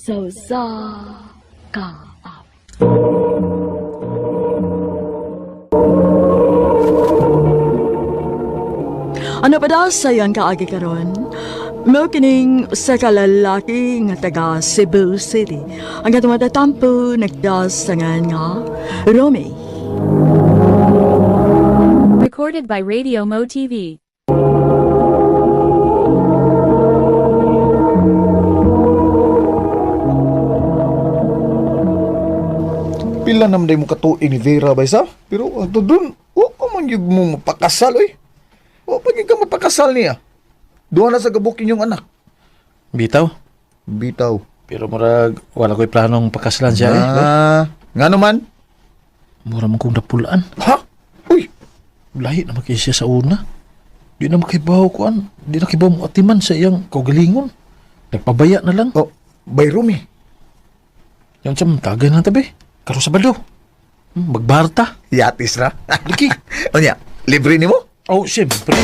Sa usa ka awit. Ano pa daw sa iyang kaagi karon? Mao kining sa kalalaki nga taga Cebu City. Ang katong matatampo nagdasangan nga Romy. Recorded by Radio Mo TV. Pila naman day mo katuig ni Vera ba isa? Pero ato dun, wa pa man yun mo mapakasal oy. Wa pa gyud ka mapakasal niya. Duha na sa gabukin yung anak. Bitaw. Bitaw. Pero murag wala ko'y planong pakasalan siya eh. Ah, nga naman. Mura man kong napulaan. Ha? Uy, Lahi na makaya siya sa una. Di na makibaw kuan. Di na kibaw mo atiman sa iyang kaugalingon. Nagpabaya na lang. oh, by Rumi. Yan siya, tagay na tabi. Karo sa balo. Magbarta. Yatis ra. Liki. Unya, libre nimo? Oh, siyempre.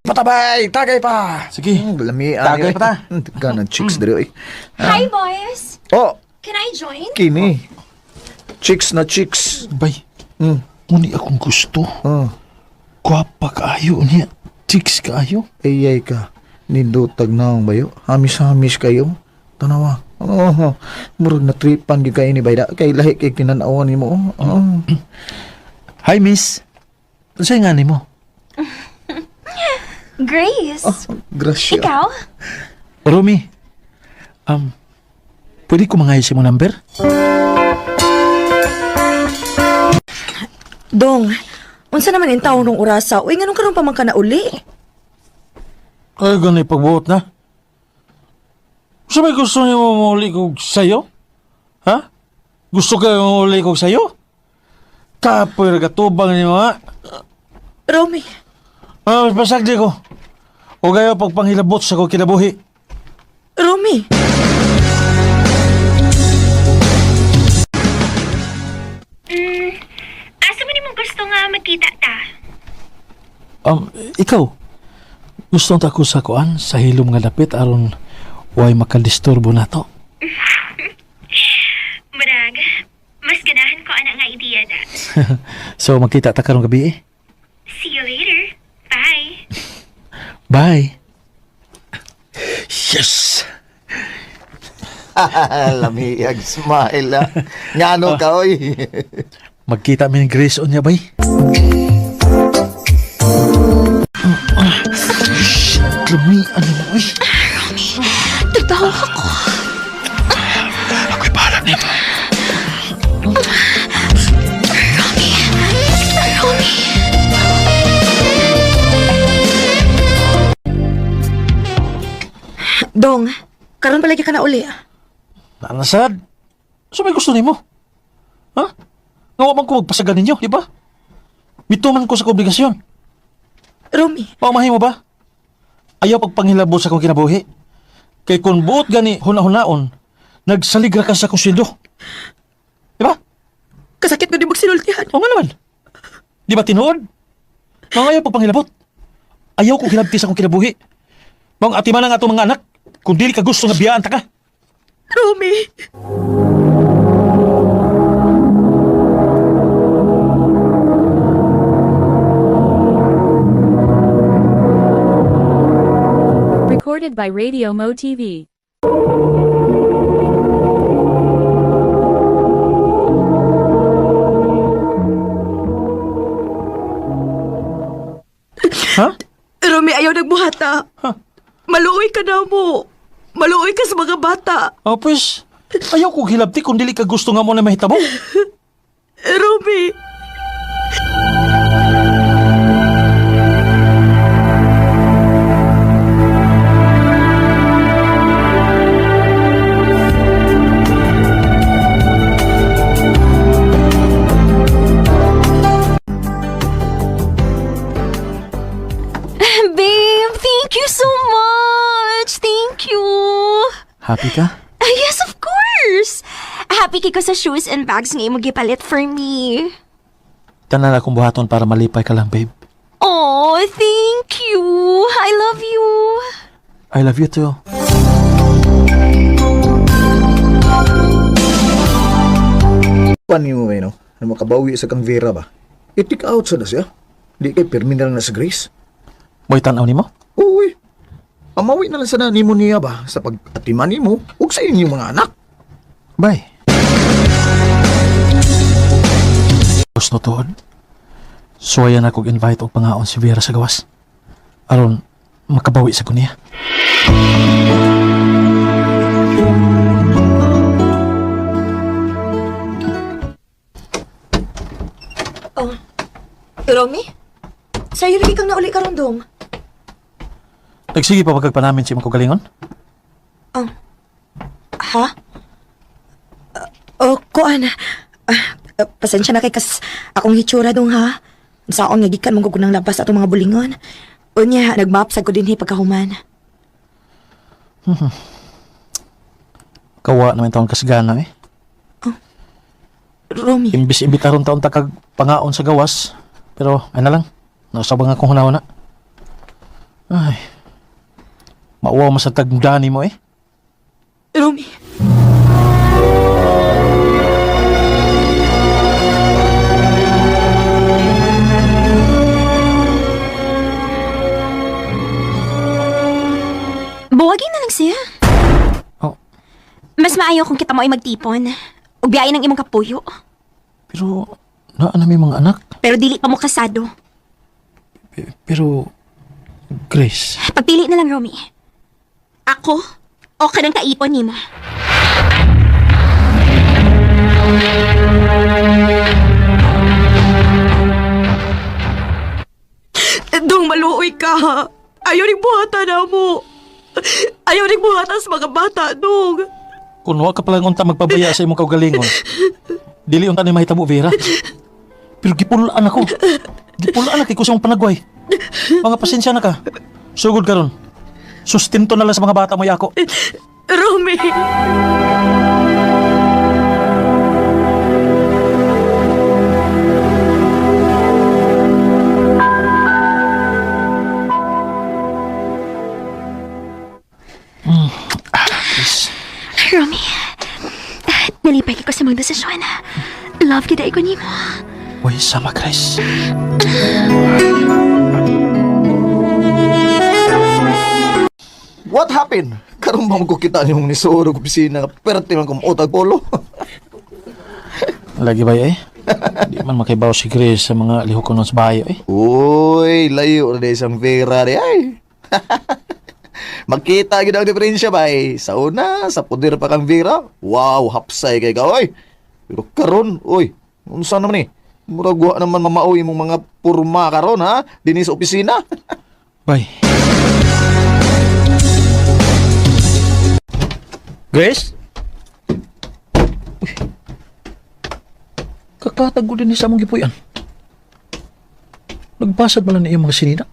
Patabay, tagay pa. Sige. Lami Tagay pa ta. Ganang chicks diri oy. Hi, boys! Oh, Can I join? kini. Chicks na chicks. Bay, muni akong gusto. Oh, Gwapa kaayo niya. Chicks kaayo. ayay ka. Nindotag na ang bayo. Hamis-hamis kayo. Tanawa. Oh, murag na tripan gyud kay ni bayda. Kay lahi kay kinanawan nimo. Oh. Hi, miss. Unsay nga nimo? Grace! Grasya. Ikaw? Romy, pwede ko mangayos mo number? Dong, unsa naman in taon nung orasa? Uy, nganong karon pa man ka na uli? Ay, ganun pagbuot na. Sa may gusto niyo mauli kog sayo? Ha? Gusto kayo mauli kog sayo? Kapoy ragatubang niyo ha? Romy, Ah, basag di ko. O gayo pagpanghilabot sa ko kinabuhi. Romy. Asa man nimo gusto nga magkita ta? Ikaw, gusto ta ko sa kuan sa hilom nga dapit aron way makadisturbo nato. Murag, mas ganahan ko ana nga ideya da. So magkita ta karong gabi eh. See you later. Bye! Bye. Yes. Lami ag smile ah. Ngano ka oy. Magkita mi ni Grace unya bay. Shit, lami ano mo oy. Trabaho ako. Ako'y bahala nimo. Romy! Dong, karon pa lagi ka na uli. Nanasad. So may gusto nimo? Ha? Nga wa man ko magpasagan ninyo, di ba? Mituman ko sa obligasyon. Romy, Paumahin mo ba? Ayaw pagpanghilabot sa akong kinabuhi. Kay kung buot gani huna-hunaon, nagsaligra ka sa akong sweldo. Di ba? kasakit na di magsinultihan. Oo nga naman. Di ba tinuod? Mga ayaw pagpanghilabot. Ayaw kong hilabti sa akong kinabuhi. Mga atiman ang atong mga anak, kung dili ka gusto nga biyaan ta ka. Romy. Recorded by Radio Mo TV. Ha? Romy, ayaw nagbuhata. Ha? Maluoy ka na mo. Maluoy ka sa mga bata. Oh, pues, ayaw kong hilabti kung dili ka gusto nga mo na mahitabo. Romy. Babe, thank you so much! Thank you! Happy ka? Ah, yes, of course! Happy kay ko sa shoes and bags nga imong gipalit for me. Tanan akong buhaton para malipay ka lang, babe. Oh, thank you! I love you! I love you too. Pa nimo ba, no? Na makabawi sa kang Vera ba? I-take out sa na siya. Di kay pirmi na lang na sa Grace. Mo'y tanaw nimo? Uy, amawi na lang sana nimo niya ba sa pag-atiman nimo ug sa inyong mga anak. Bay. Gusto tuod. Suwayan ako invite og pangaon si Vera sa gawas. Aron makabawi sa ko niya. Oh. Romy? Sa'yo lagi kang nauli karon dong. Nagsige pa pagkagpanamin si imong kagalingon? Oh. Ha? Oh, kuan. Ah, pasensya na kay kas akong hitsura dong ha. Saon nga gikan mong gugunang labas atong mga bulingon. Unya, nagmap sa ko dinhi pagkahuman. Kawa naman taon kasgana eh. Romy, Imbis imbitaron taon ta kag pangaon sa gawas, pero ay na lang. Nausab nga akong hunahuna. Ay. Mauwaw man sa tagdani mo eh. Romy. Buwagin na lang siya. Oh, Mas maayo kung kita mo ay magtipon. Ug biyain ang imong kapuyo. pero naa na may mga anak. Pero dili pa mo kasado. Pero Grace, Pagpili na lang, Romy. Ako o kanang kaipon nimo. Dong maluoy ka. Ayaw ning buhatan na mo. Ayaw ning buhatan sa mga bata, dong. kung wa ka palang unta magpabaya sa imong kaugalingon, dili unta ni mahitabo Vera. Pero gipulaan ako. Gipulaan ako sa imong panagway. Mga pasensya na ka. Sugod karon. Sustento na lang sa mga bata mo yako. Romy! Please. Romy, nalipay ko sa mga desisyon. Love kita ko nimo. Uy, sama Grace. What happened? Karon ba ko kita nimong nisuod og opisina nga perte man kong utag polo. Lagi ba eh? Di man makaibaw si Grace sa mga lihok ko nun sa bayo eh. Uy, layo na isang Vera di ay. Makita gyud ang diferensya bay. Sa una, sa poder pa kang Vera. Wow, hapsay kay ka oy. Pero karon, oy, unsa naman ni? Murag wa naman mamaoy imong mga purma karon ha dinhi sa opisina. Bye. Grace? Uy. Kakatag ko din sa among gipuyan. Nagbasad man lang na iyong mga sinina.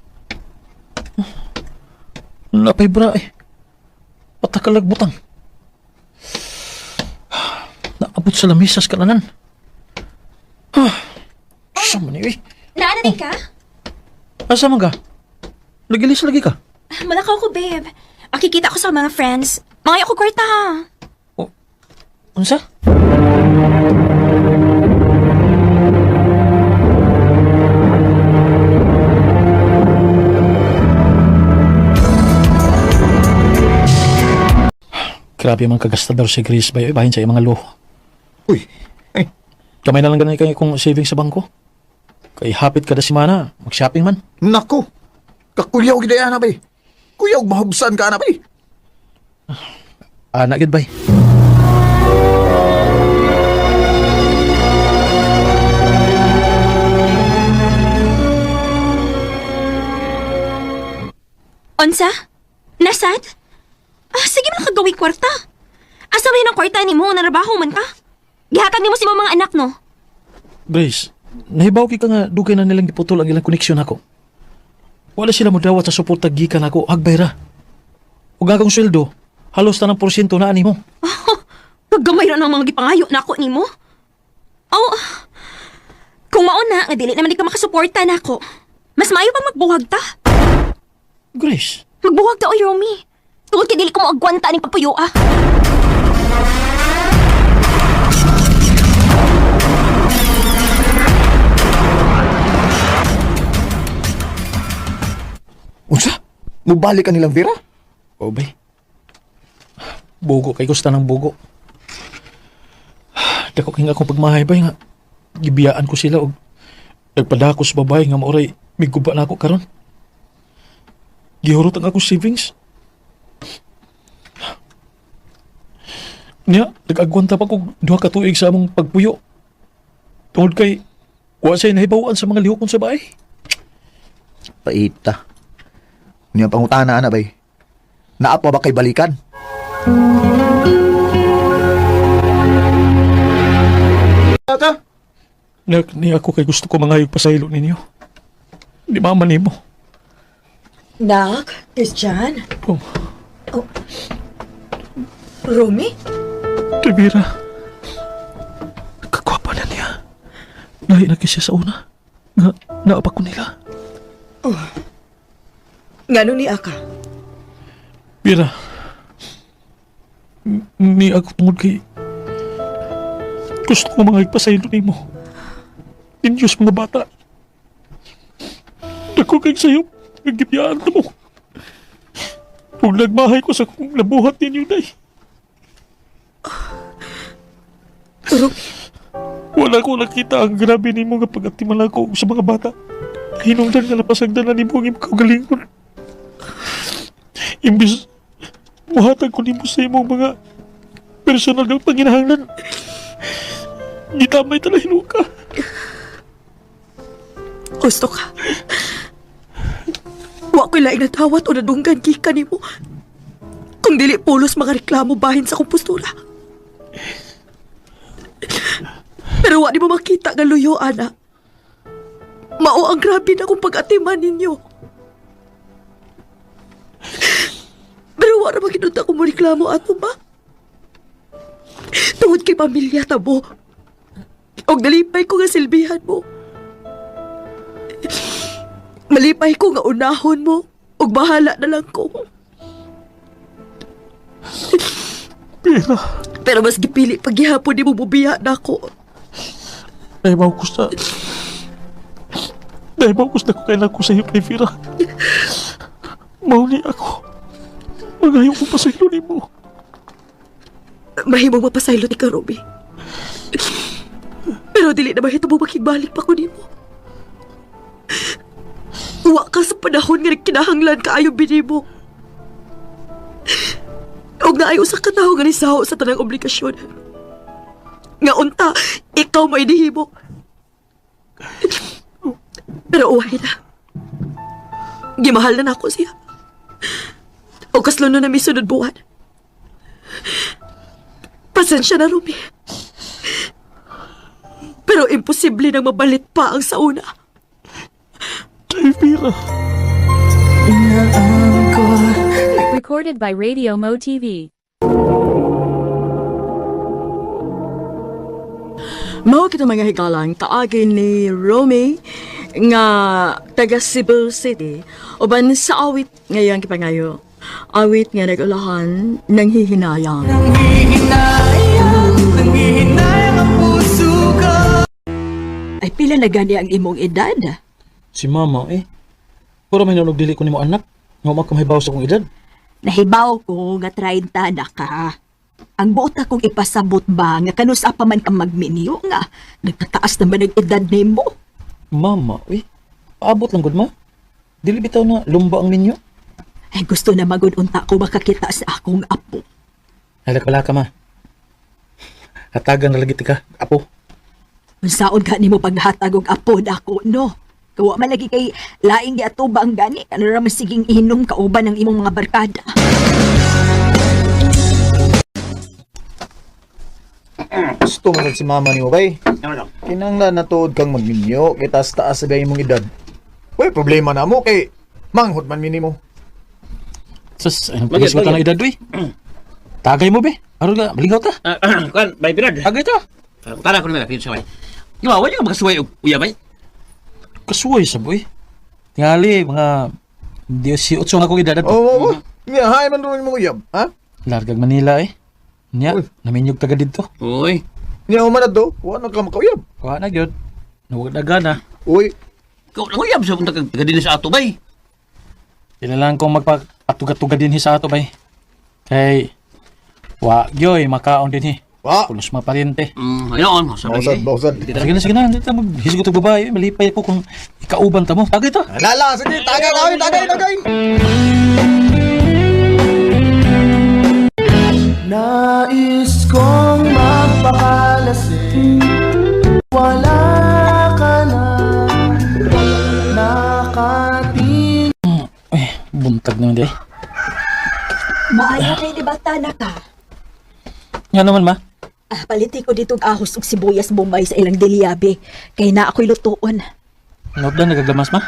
Napay bra eh. Patakalag butang. Naabot sa lamisas kananan. Ah, sa man eh. Naana din ka? Asa man ka? Nagilis lagi ka? Malakaw ko, babe. Makikita ko sa mga friends. Mga ko kwarta, ha? Unsa? Grabe man kagastador si Grace bayo ibahin sa iyang mga luho. Uy, ay, Kamay na lang ganun kayo kung saving sa bangko. Kay hapit kada semana, mag-shopping man. nako. Kakuyaw gid ana bay. Kuyaw mahubsan ka ana bay. Ana gid bay. Unsa? Nasad? Ah, sige man kagawi kwarta. Asa man ang kwarta nimo narabaho man ka? Gihatag nimo sa imong mga anak no. Grace, nahibaw ki ka nga dugay na nilang giputol ang ilang koneksyon ako. Wala sila modawat sa suporta gikan ako, hagbay ra. Ug akong sweldo, halos tanang porsyento na ani mo. Kagamay ra ng mga gipangayo nako nimo. Oh, kung mao na nga dili naman di ka makasuporta nako. Mas maayo pang magbuhag ta. Grace, Magbuhag ta oy Romy. Tungod kay dili ko moagwanta ning pagpuyo ah. Unsa? Mubalik ka nilang Vera? O bay. Bugo kay gusto ng bugo. Dako kay nga akong pagmahay bay nga gibiyaan ko sila og nagpadako sa babae nga maoray miguba na ako karon. Gihurot ang akong savings. Niya, nag-agwanta pa kog duha ka tuig sa among pagpuyo. Tungod kay wa say nahibaw-an sa mga lihokon sa bahay. Paita. Niya pangutana ana bay. Naa pa ba kay balikan? Ka? Nak, ni ako kay gusto ko mangayog pasaylo ninyo. Di mama nimo. Nak, Christian. Oh, Romy? Rivera. Kagwapa na niya. Lahi na siya sa una. Nga, naapa ko nila. Ngano ni Aka? Vera. Ni ako tungod kay... Gusto ko mga ipasaylo nimo. Ninyos mga bata. Dako kay sayo. Nagdibiyaan na mo. Kung nagmahay ko sa kong nabuhat ninyo, day. Romy, Wala ko nakita ang grabe nimo nga pagatiman ako sa mga bata. Hinungdan nga napasagdan na nimo ang imong kaugalingon. Imbis muhatag ko nimo sa imong mga personal nga panginahanglan. Gitamay tala hinuka. gusto ka. Wa ko'y laing natawat o nadunggan gikan nimo. Kung dili pulos mga reklamo bahin sa akong postura. Pero wa nimo makita nga luyo, ana. Mao ang grabe na kong pag-atiman ninyo. Pero wa ra maginunta ko mo reklamo ato ba? Tungod kay pamilya ta mo. Og nalipay ko nga silbihan mo. Malipay ko nga unahon mo ug bahala na lang ko. Pero, Pero mas gipili paghihapon ni mo mubiya na ako. nahibaw ko sa... Nahibaw ko sa kailan ko sa iyo kay Vera. Mauni ako. Magayo ko pasaylo nimo. Mahimong mapasaylo ni ka, Ruby. Pero dili na mahitabo makigbalik pa ko nimo. Uwa ka sa panahon nga nagkinahanglan kaayo binimo. Og naay usa ka tawo nga nisaho sa tanang obligasyon. Nga unta, ikaw may nihimo. Pero uway na. Gimahal na nako siya. O kaslon na mi sunod buwan. Pasensya na, Rumi. Pero imposible nang mabalit pa ang sauna. Kay Vera. Recorded by Radio Mo TV. Mao kita mga higalang kaagi ni Romy nga taga Cebu City uban sa awit ngayong kipangayo. Awit nga nag-ulahan ng hihinayang. Ay pila na gani ang imong edad? Si mama eh. Pero may nalog dili ko nimo anak. Nga ma mahibaw sa akong edad. Nahibaw ko nga 30 na ka. Ang buot akong ipasabot ba nga kanusa pa man ka magminyo nga nagtataas naman ang edad nimo. Mama eh. Paabot lang gud ma. Dili bitaw na lumba ang ninyo. Ay gusto na magud unta ko makakita sa akong apo. Halak wala ka ma. Hatagan na lagi ka, apo. Unsaon ka nimo paghatag og apo dako no? Kawa man lagi kay laing giatubang gani ano ra man siging inom kauban ang imong mga barkada. Gusto mo sad si mama nimo bay. Kinanglan na tuod kang magminyo kay taas taas sa imong edad. Uy, problema na mo kay manghod man minimo. Sus, ay pagisgot na edad uy. Tagay mo be. Aron ka, malingaw ta. Kuan, bay Pirad. Tagay ta. Tara ko na pinsa bay. Di ba, wala ka makasuway og uya bay? Kasuway sa boy. Tingali mga 18 na akong edad ato. Oo, oh, oh. Nya hay man ron imong uyab, ha? Largag Manila eh. Nya, Uy. naminyog taga didto. Uy, Nya man adto, wa na ka makauyab. Kuha na gyud. Nawag na gana. Uy, ikaw lang uyab sa punta kag taga dinhi sa ato bay. Di na lang kong magpatuga-tuga din hi sa ato bay. Kay wa gyoy makaon din hi. Wa. Pulos maparente. Ayun, sabi Bausad, bausad. Sige na, sige na. Hindi ta maghisgot og babae. Malipay ko kung ikauban ta mo. Tagay ta. Lala, sige, tagay, tagay, tagay, tagay. Nais kong magpakalasing. Wala ka na. Nakatingin. Eh, buntag naman di. Maayo kay ni bata na ka. Nga naman ma. Ah, paliti ko ditong ahos ug sibuyas Bombay sa ilang dilyabe. Kay na ako'y lutuon. Nood na nagaglamas ma.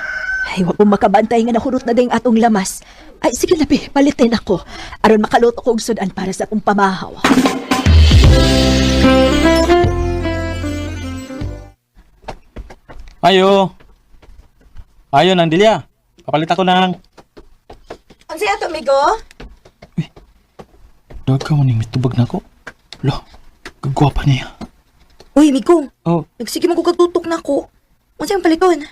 Ay, wa ko makabantay nga nahurot na ding atong lamas. Ay, sige na, be, palitin ako. Aron makaluto ko og sudan para sa akong pamahaw. Ayo. Ayo nang dilya. Kapalit ako nang. Unsa ato, amigo? Dog ka mo ning mitubag na ako. Lo, kagwapa niya. Uy, amigo. Oh, Nagsige man ko kagtutok na ko. Unsa yung paliton?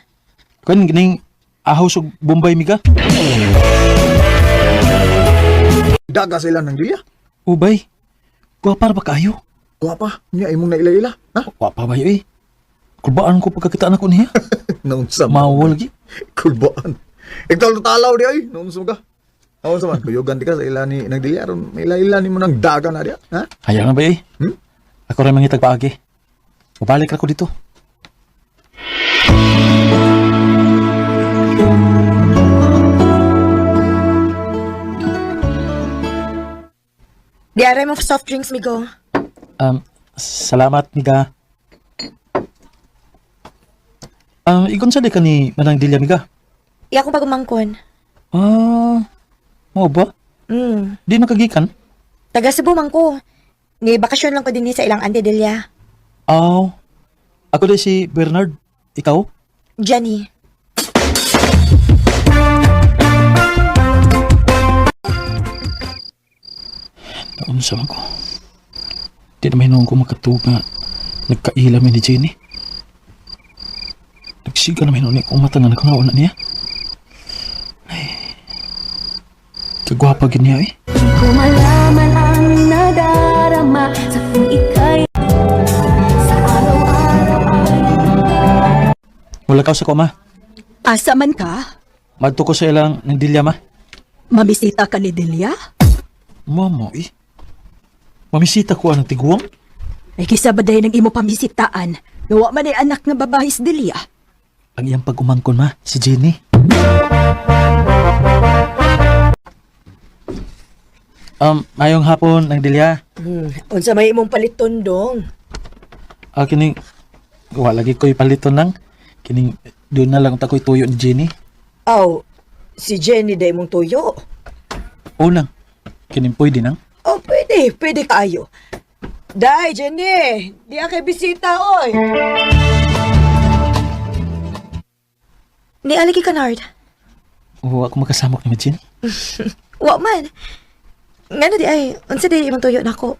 kan gining ahos og Bombay miga. Daga sila ng dilya. Ubay. Gwapa ra ba kaayo? Guwapa, niya imong naila-ila. Ha? Gwapa ba eh. Kulbaan ko pagkakita na ko niya. Naunsa man. Mawol gi. Kulbaan. Ikaw talaw di ay, naunsa ka. Naunsa man, kuyugan di ka sa ila ni nang dilya aron may ila-ila nimo nang daga na diya. Ha? Ayaw na ba eh. Hmm? Ako rin mangitag paagi. Mabalik ra ko dito. Diara mo soft drinks, migo. Salamat, miga. Igon sa di ka ni Manang Delia, miga. Iya akong pagumangkon. Ah, mo ba? Di makagikan? Taga Cebu man ko. Ni bakasyon lang ko din sa ilang Auntie Delia. Aw. Ako di si Bernard. Ikaw? Jenny. Naunsa man ko. Di na mahinuon ko makatuog nga nagkaila mi ni Jenny. Nagsiga na mahinuon akong mata nga nagkaroon na niya. Ay. Kagwapa gid niya eh. Kung malaman ang nadarama sa kung ika'y sa araw-araw ay Wala ka sa ko, ma. Asa man ka? Madto ko sa ilang ng Delia, ma. Mamisita ka ni Delia? Mama, eh. Mamisita ko ang tiguang. Ay, kisa ba dahil ng imo pamisitaan? Gawa man ay anak nga babae si Delia. Ang iyang pag-umangkon, ma, si Jenny. Mayong hapon ng Delia. Unsa may imong paliton dong? Ah, kining wala lagi ko'y paliton lang. Kining doon na lang ta ko'y tuyo ni Jenny. Aw, si Jenny day imong tuyo. Unang, kining pwede nang. Oh, pwede, pwede kaayo. Day, Jenny, di kay bisita oy. Ni aligi ka, Nard. Oo, ako magkasamok ni Jenny. Wa man. Ngano di ay, unsa di imong tuyo nako?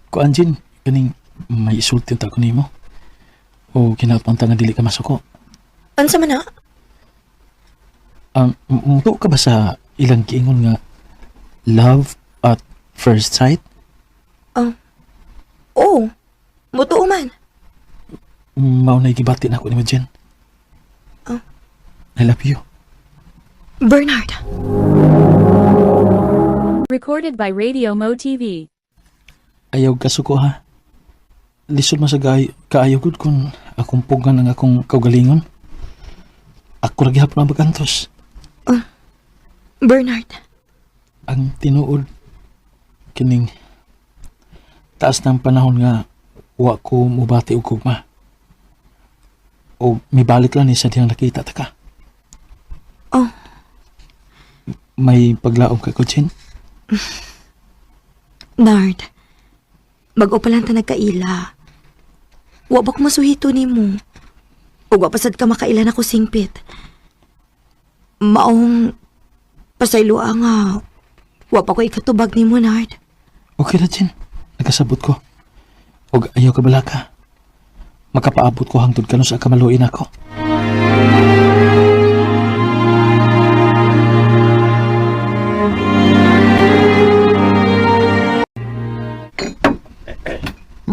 Kuan Jen, kining may isulti ta ko nimo. O kinatpang ta nga dili ka masuko. Unsa man na? Mutuo ka ba sa ilang giingon nga love at first sight? Oh, mutuo man. Mao na gibati na ako nimo Jen. Oh. I love you. Bernard. Recorded by Radio Mo TV. Ayaw kasuko ha. Lisod man sa kaayo gud kung akong pugan ang akong kaugalingon. Ako ra gihapon ang magantos. Bernard. Ang tinuod kining taas ng panahon nga wa ko mubati og gugma. O mibalik lang ni sa diyang nakita ta ka. Oh. May paglaom ka ko, Jen? Nard. Bag-o pa lang ta nagkaila. Wa ba ko masuhito nimo? Ug wa pasad ka makaila na ko singpit. Maong pasayloa nga wa pa ko ikatubag nimo, Nard. Okay ra, Jen. Nagkasabot ko. Og ayaw ka balaka. Makapaabot ko hangtod kanu sa kamaluin ako.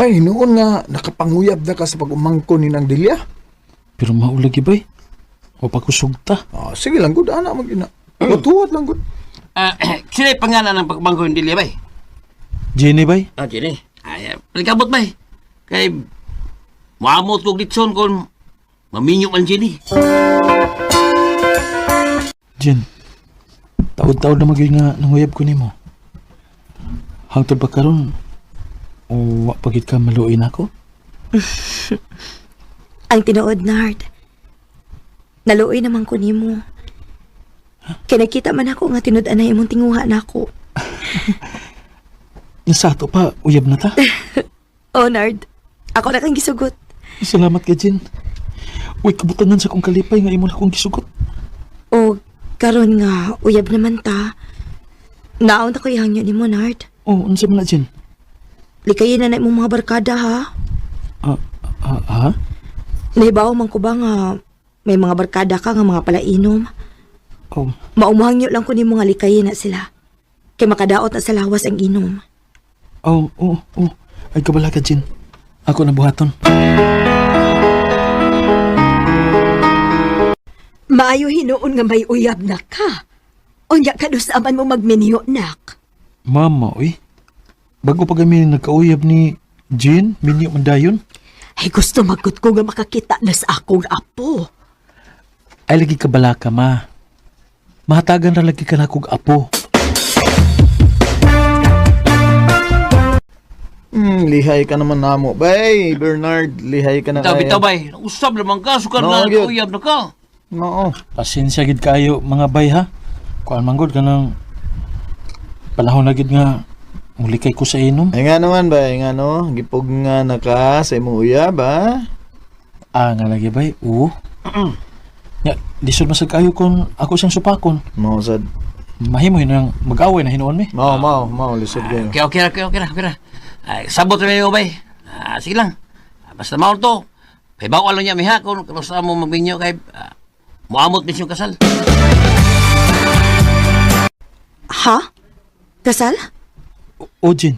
Bay, noon nga nakapanguyab na ka sa pag-umangko ni Nang Delia. Pero maulagi bay. O pagkusugta. Ah, sige lang gud ana mag ina. Matuwat lang gud. Ah, sino yung pangalan ng pagbangko yung Delia, bay? Jenny bay. Ah, Jenny. Ay, palikabot, bay. Kay, muamot kong litson kung maminyo man Jenny. Jen. Taod-taod na magyud nga nanguyab ko nimo. Hangtod ba karon? O wa pa gid ka maluoy nako? Ang tinuod, Nard. Naluoy naman ko nimo. Kay nakita man ako nga tinud-an na imong tinguha nako. Sa ato pa uyab na ta. Oh, Nard. Ako na kang gisugot. Salamat ka, Jen. Uy, kabutangan sa kong kalipay nga imo na akong gisugot. O, karon nga, uyab naman ta. Naon ta ko ihangyo nimo, Nard. Oh, unsa man na, Jen? Likayin na na imong mga barkada, ha? Ah, ah, ah? Nahibaw man ko ba nga may mga barkada ka nga mga palainom. Oh, Maumuhangyo lang ko nimo nga likayin na sila. Kay makadaot na sa lawas ang inom. oh, oh, oh. Ay, kabala ka, Jen. Ako na buhaton. Maayo hinuon nga may uyab na ka. Unya kanusaman mo magminyo, nak. Mama, uy. Bago pa kami nagkauyab ni Jen, minyo man dayon. Ay gusto magkot ko nga makakita na sa akong apo. Ay, lagi ka bala ka, ma. Mahatagan ra lagi ka na kog apo. Lihay ka naman namo. Bay, Bernard, lihay ka na Bitaw, kaya. bitaw, bay. Usab naman ka, sukar No, na, gyud. uyab na ka. Oo. Pasensya gid kayo, mga bay, ha? Kuan man gud ka ng panahon na gid nga mulikay ko sa inom. Ay nga naman bay, nga no, gipog nga na ka sa imong uyab, ha? Ah, nga lagi bay, oo. Ya, lisod man sad kayo kung ako siyang supakon. Mao sad. Mahimo yun ang mag-away na hinuon mi. Mao, mao, mao lisod kayo. Okay, okay, okay, okay na, okay na. Ay, sabot na mo, bay. Ah, sige lang. Ah, basta maon to. Kay bawal lang niya, miha, kung basta mo magbinyo kay muamot mismo kasal. Ha? Kasal? O, Jin.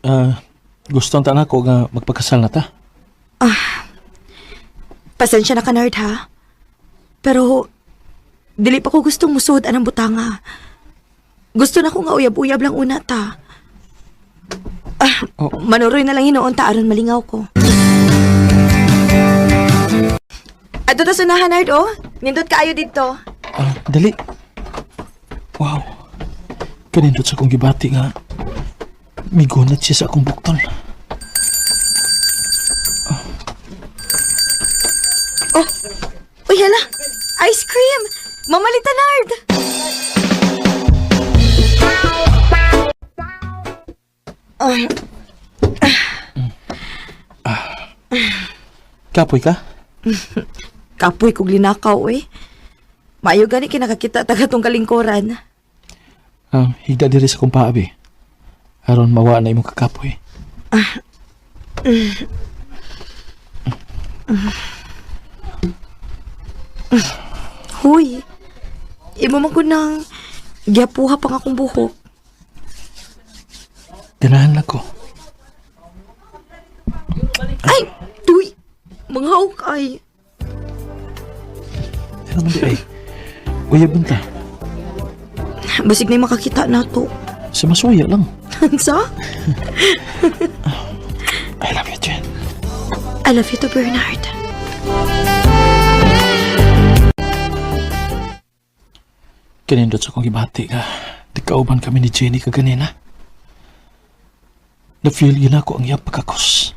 Ah, gusto ang tanan ko nga magpakasal na ta. Pasensya na ka, Nard, ha? Pero, dili pa ko gustong musuod anang butanga. Gusto na ko nga uyab-uyab lang una ta. Ah, Oh. manuroy na lang hinoon ta aron malingaw ko. Ato ta sunahan, Nard, oh. Nindot kaayo dito. Ah, dali. Wow. Kanindot sa akong gibati nga. Migunat siya sa akong bukton. Oh, uy, hala. Ice cream! Mamalita, Nard! Ay, Kapoy ka? kapoy kog linakaw, eh. Maayo gani kinakakita taga tong kalingkuran. Ah, higda diri sa akong paabi. Aron mawa na imong kakapoy. Huy, imo man ko nang giyapuha pa nga akong buhok. Tirahan lang ko. Ay, tuy! Mga hawk ay. Ano man di ay? Uyab man ta. Basig na makakita na to. Sa masuya lang. Sa? I love you, Jen. I love you too, Bernard. Kanindot sa akong gibati ka. Nagkauban kami ni Jenny kaganina. Na-feel yun ako ang iyang pagkakos.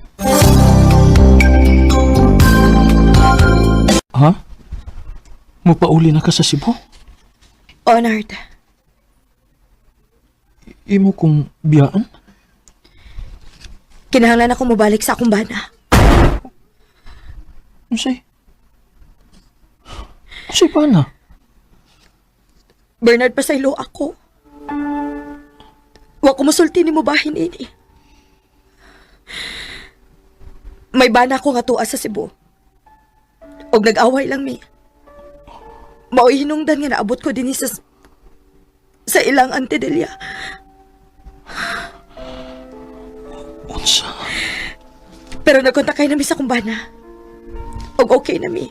Ha? Mupauli na ka sa Cebu? Honored. Imo kong biyaan? Kinahanglan ako mobalik sa akong bana. Unsay? Unsay pa na? Bernard, pasaylo ako. Wa ko musulti ni mo bahin ini. May bana ko nga tuwa sa Cebu. Og nag-away lang mi. Mao'y hinungdan nga naabot ko dinhi sa ilang Ante Delia. Unsa? Pero nagkontakay na mi sa kumbana. Og okay na mi.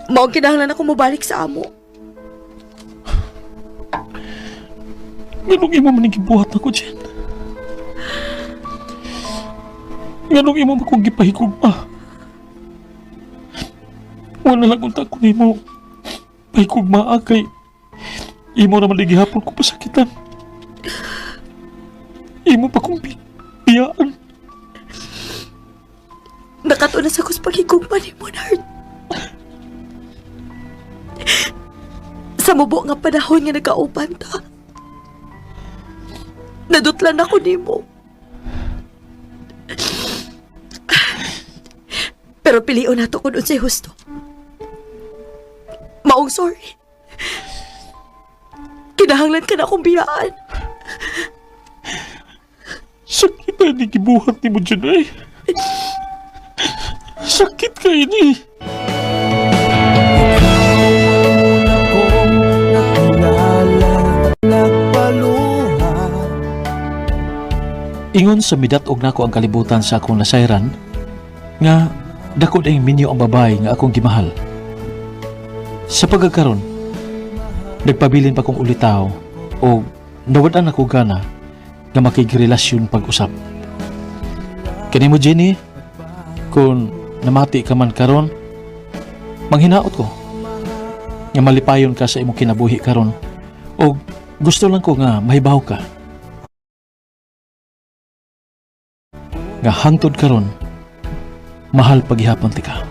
Maong kinahanglan ako mobalik sa amo. Nganong imo man ang gibuhat nako, Jen? Nganong imo man kong gipahigugma? Wala lang unta ko nimo pahigugmaa kay imo naman di gihapon ko pasakitan. Imo pa kong biyaan. Nakatuon na sa kus paghigugma ni Monard. Sa mubo nga panahon nga nagkauban ta. Nadutlan ako nimo. Pero pilion nato kung unsay husto. Maong sorry. Kinahanglan ka na akong biyaan. Sakit ay ni gibuhat nimo, Jen ay. Sakit kay ni. Akong nakilala, nagpaluha. Ingon sa midat-og nako ang kalibutan sa akong nasayran nga dako dayng minyo ang babae nga akong gimahal. Sa pagkakaron, nagpabilin pa kong ulitaw o nawad-an ako gana nga makigrelasyon pag-usap. Kanimo Jenny, kung namati ka man karon, manghinaot ko nga malipayon ka sa imong kinabuhi karon o gusto lang ko nga mahibaw ka nga hangtod karon mahal paghihapon tika.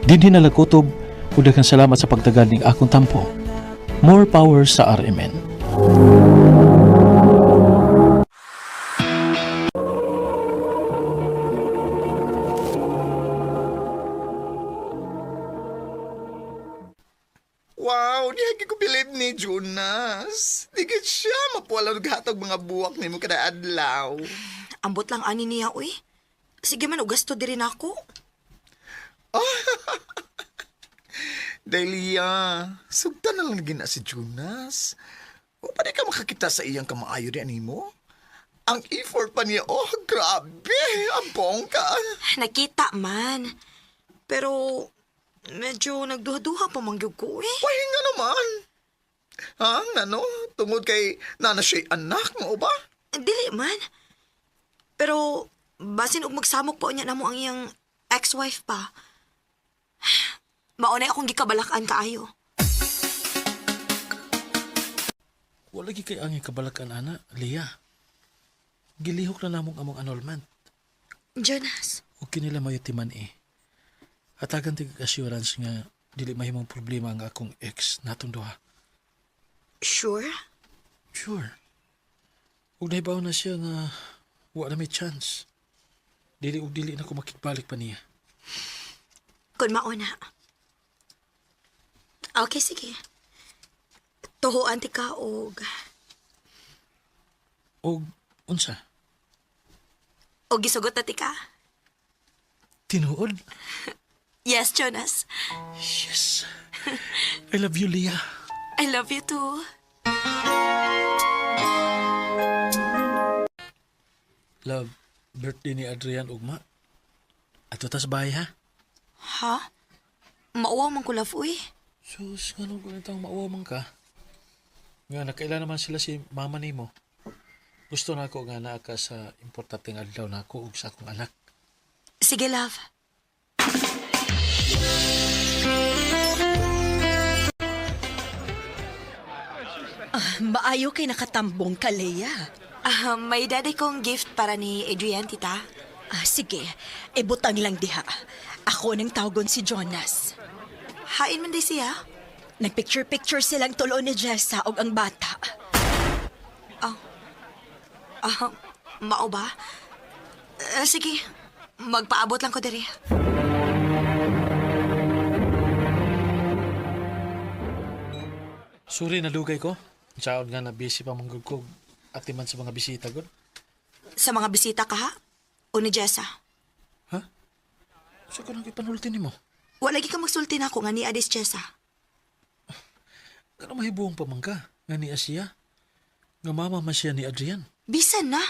Dinhi na kutob ug daghang salamat sa pagtagad ning akong tampo. More power sa RMN. Wow, di hagi ko believe ni Jonas. Di gid siya mapuwala og hatag mga buwak nimo kada adlaw. Ambot lang ani niya, uy. Sige man, ugasto diri na ako. Delia, sugtan na lang gina si Jonas. O pa di ka makakita sa iyang kamaayo di animo? Ang effort pa niya, oh, grabe, ang bongga. Nakita man. Pero medyo nagduha-duha pa man gyud ko eh. Pahinga naman. Ha, ano? Tungod kay nana siya'y anak mo ba? Dili man. Pero basin og magsamok pa unya namo ang iyang ex-wife pa. Maunay akong gikabalak-an kaayo. Wala gi kay ang kabalakan ana, Lia. Gilihok na namong among annulment. Jonas, Okay nila mayo timan eh. Hatagan tig assurance nga dili mahimong problema ang akong ex natong duha. sure? Sure. Ug nahibaw na siya nga wa na may chance. Dili ug dili na ko makigbalik pa niya. Kun mauna. Okay, sige. Tuhuan ti ka og Og unsa? og gisugot na ti ka. Tinuod? Yes, Jonas. Yes. I love you, Leah. I love you too. Love, birthday ni Adrian ugma. Ato tas bahay ha? Ha? Mauwaw man ko love, uy. Sus, nganong ganitang mauwaw man ka? Nga, nakaila naman sila si mama nimo. Gusto na ako nga naa ka sa importanteng adlaw na ako ug sa akong anak. Sige, love. Maayo kay nakatambong ka, Leia. Ah, may daday kong gift para ni Adrian, tita. Ah, sige, ibutang lang diha. Ako nang tawgon si Jonas. Hain man di siya. Nagpicture-picture silang tulo ni Jessa og ang bata. Ah, mao ba? Ah, sige, magpaabot lang ko diri. Sorry, nalugay ko. Saon nga na busy pa manggug ko atiman sa mga bisita gud. Sa mga bisita ka, ha? O ni Jessa? Ha? Sa ko nang ipanulti nimo? Wala lagi ka magsulti na ako nga ni Adis Jessa. Kano mahibuong pa man ka nga ni Asia? Nga mama man siya ni Adrian. Bisan na.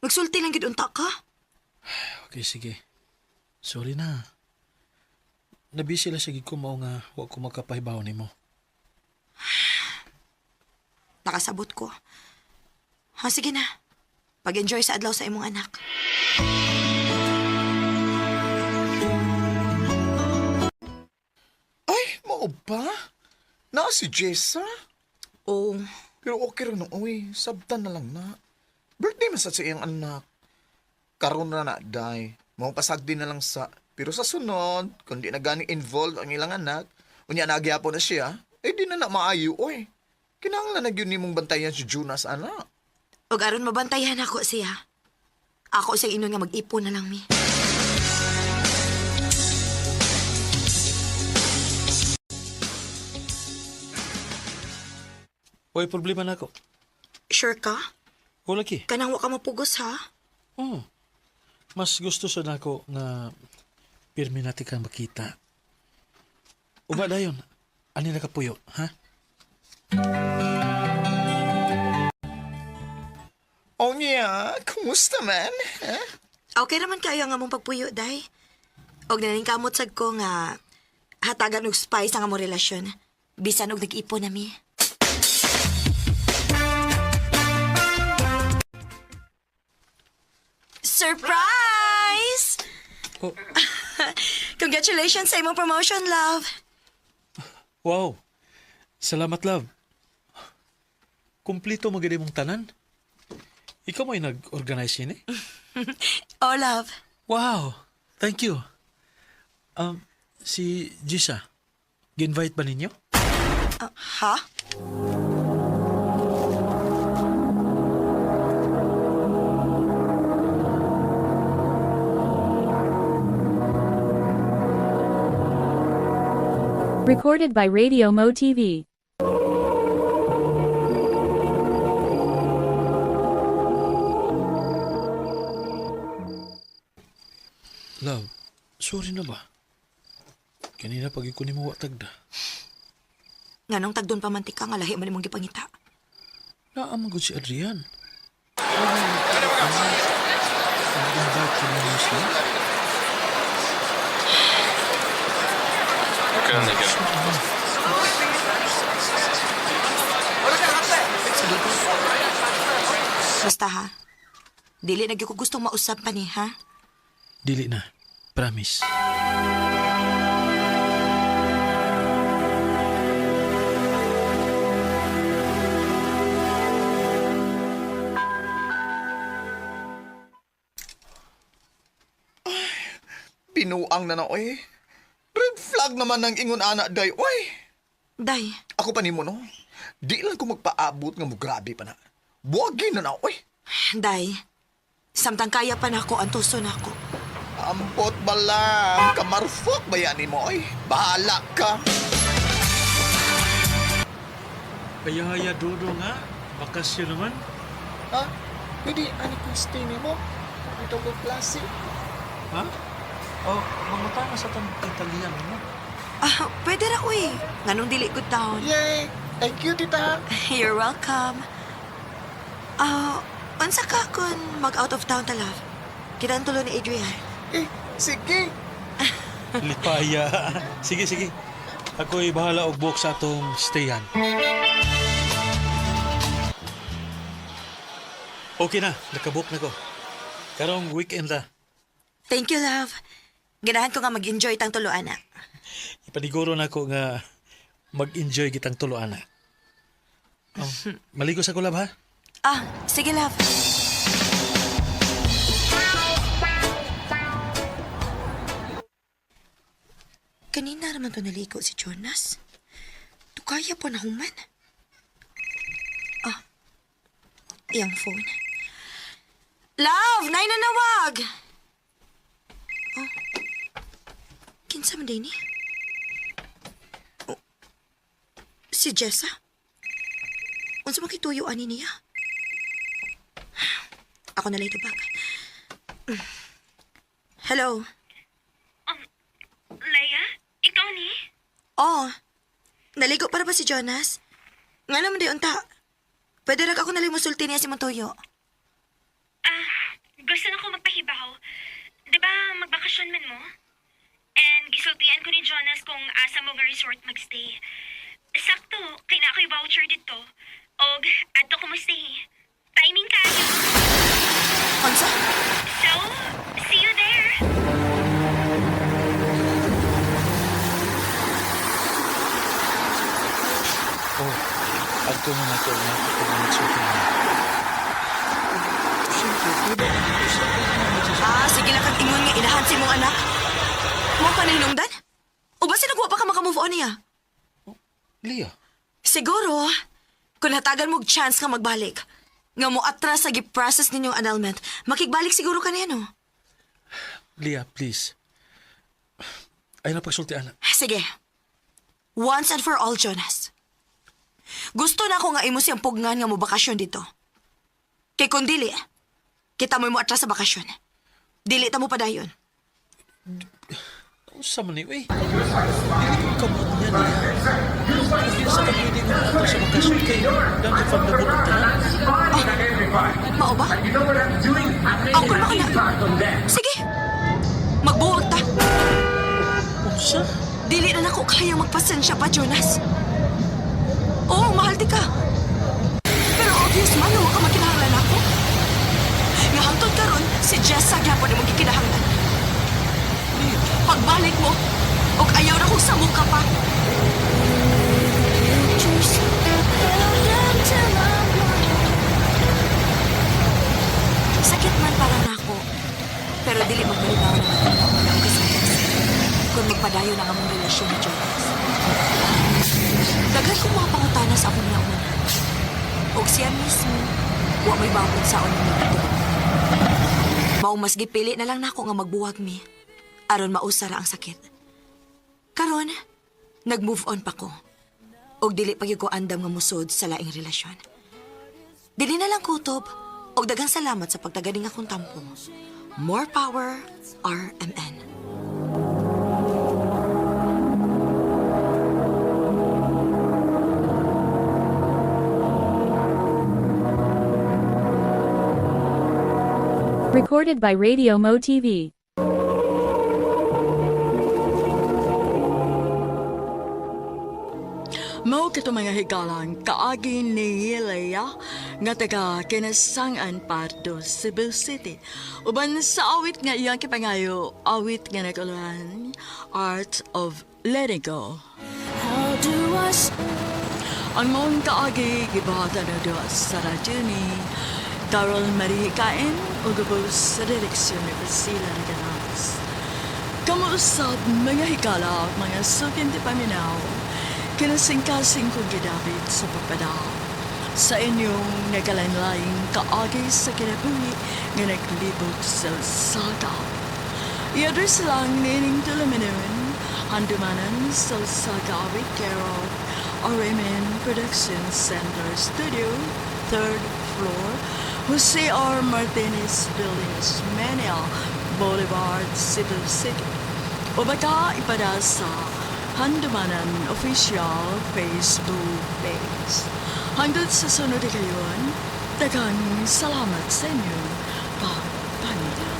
Magsulti lang gid unta ka. Okay, sige. Sorry na. Nabisi lang sige ko mao nga wa ko makapahibaw nimo. Nakasabot ko. Ha, sige na. Pag-enjoy sa adlaw sa imong anak. Ay, mao ba? Na si Jessa? Oo. Pero okay rin uy, sabtan na lang na. Birthday man sa iyang anak. Karon na na, day. Mao pasagdi na lang sa. Pero sa sunod, kung di na gani involved ang ilang anak, unya nagyapon na siya, eh di na na maayo, oy. Kinahanglan na gyud nimong bantayan si Jonas, anak. Og aron mabantayan ako siya. Ako sa inon nga mag-ipon na lang mi. Oy, problema na ako. Sure ka? Wala ki. Kanang wa ka mapugos ha? Oh. Mas gusto sa nako nga pirmi natin kang makita. Uba dayon. Ani nakapuyo, ha? Oh niya, kumusta man? Eh? Okay naman kayo ang among pagpuyo, day. Og naningkamot sad ko nga hatagan og spice ang among relasyon. Bisan og nag-ipon nami. Surprise! Oh. Congratulations sa imong promotion, love. Wow. Salamat, love. Kumplito magid mong tanan. Ikaw may nag-organize yun eh. Oh, love. Wow. Thank you. Si Gisa, gi-invite ba ninyo? Ha? Recorded by Radio Mo TV. Love, sorry na ba? Kanina pag iko nimo wa tagda. Nganong tagdon pa man tika nga lahi man imong gipangita. Naa man gud si Adrian. Nag-invite ko ninyo siya. Basta ha. Dili na gyud ko gustong mausap pa ni ha. Dili na. Promise. Binuang na na, oy. Red flag naman ang ingon ana, day, oy. Day, Ako pa nimo, no? Di lang ko magpaabot nga mo grabe pa na. Buwagin na na, oy. day. Samtang kaya pa nako ang tuso nako. Ampot ba lang? Kamarfok ba yan mo, oy? Bahala ka. Kaya dudo nga. Bakasyon naman. Ha? Pwede, ano kung stay nimo? Ito ko klase. Ha? Oh, mamutay na sa Italian mo. Ah, pwede ra uy. Nganong dili good taon. Yay! Thank you, tita. You're welcome. Ah, unsa ka kung mag out of town ta love? Kita ang tulo ni Adrian. Eh, sige. Lipaya. Sige, sige. Ako'y bahala og book sa atong stayan. Okay na, nakabook na ko. Karong weekend la. Thank you, love. Ganahan ko nga mag-enjoy tang tulo ana. Ipaniguro na ko nga mag-enjoy kitang tulo ana. Oh, maligo sa kulab ha? Ah, sige love. Kanina naman to naligo si Jonas. Tukaya pa na human. Ah, iyang phone. Love! Nay nanawag! Oh, kinsa man day ni? Oh, si Jessa? Unsa man kituyo ani niya? Ako na lang ito bag. Hello. Leia, ikaw ni? Oh, naligo para ba si Jonas? Nga naman di unta. Pwede rin ako nalang musulti niya si Montoyo. Ah, gusto na ko magpahibaw. Di ba magbakasyon man mo? And gisultian ko ni Jonas kung asa mo nga resort magstay. Sakto, kay na ako'y voucher dito. Og, adto ko mo stay. Timing kayo. Unsa? So, see you there. Oh, adto na nato na ako nagsulti na. Ah, sige lang kag ingon nga inahan si imong anak. Mo pa hinungdan? O ba sinagwa pa ka makamove on niya? Lia, Siguro, kung hatagan mo og chance ka magbalik, nga mo atras sa gi-process ninyong annulment, makigbalik siguro ka niya, no? Lia, please. Ay na pagsulti ana. Sige. Once and for all, Jonas. Gusto na ako nga imo siyang pugnan nga mo bakasyon dito. Kay kung dili, kita mo mo atras sa bakasyon. Dili ta mo padayon. Unsa man ni uy? Dili ko kamot niya niya. Dili sa ka pwede nga ato sa bakasyon kay dami pag nabulog tanan. Mao ba? Ang kung na. Sige. Magbuwag ta. Unsa? Dili na nako kaya magpasensya pa, Jonas. Oo, mahal di ka. Pero obvious man, huwag ka makinahanglan ako. Nga hangtod karon, si Jessa gyapon imong gikinahanglan. Pagbalik mo, og ayaw na kong samong ka pa. Sakit man para nako, pero dili magbalinaw na matanaw na ako sa kung magpadayon ang among relasyon ni Jonas. Daghan kong mga pangutana sa akong nauna. Og siya mismo, wa may babot sa unang nagtuo. Maong mas gipili na lang nako nga magbuwag mi aron mausara ang sakit. Karon, nag-move on pa ko. Og dili pa gyud ko andam nga musod sa laing relasyon. Dili na lang kutob og daghang salamat sa pagtagaling akong tampo. More power, RMN. Recorded by Radio Mo TV. Mao kato mga higalang kaagi ni Leia nga taga Kinasangan Pardo, Cebu City. Uban sa awit nga iyang kipangayo, awit nga naguluhan, Art of Letting Go. Ang maong kaagi gibuhatan na doon sa radyo ni Carol Marie Kain o gubos sa direksyon ni Priscilla Reganas. Kamuusap mga higala at mga sukin ti paminaw, kinasingkasing kong gidapit sa pagpadaw. Sa inyong nagalanlaing kaagi sa kinabuhi nga naglibot sa saka. I-address lang nining tuluminon, handumanan sa Sagawi Carol, RMN Production Center Studio, third floor, Jose R. Martinez Building, Osmeña Boulevard, Cebu City. O baka ipada sa Handumanan Official Facebook page. Hanggang sa sunod na kayon, daghang salamat sa inyong pagpaminaw.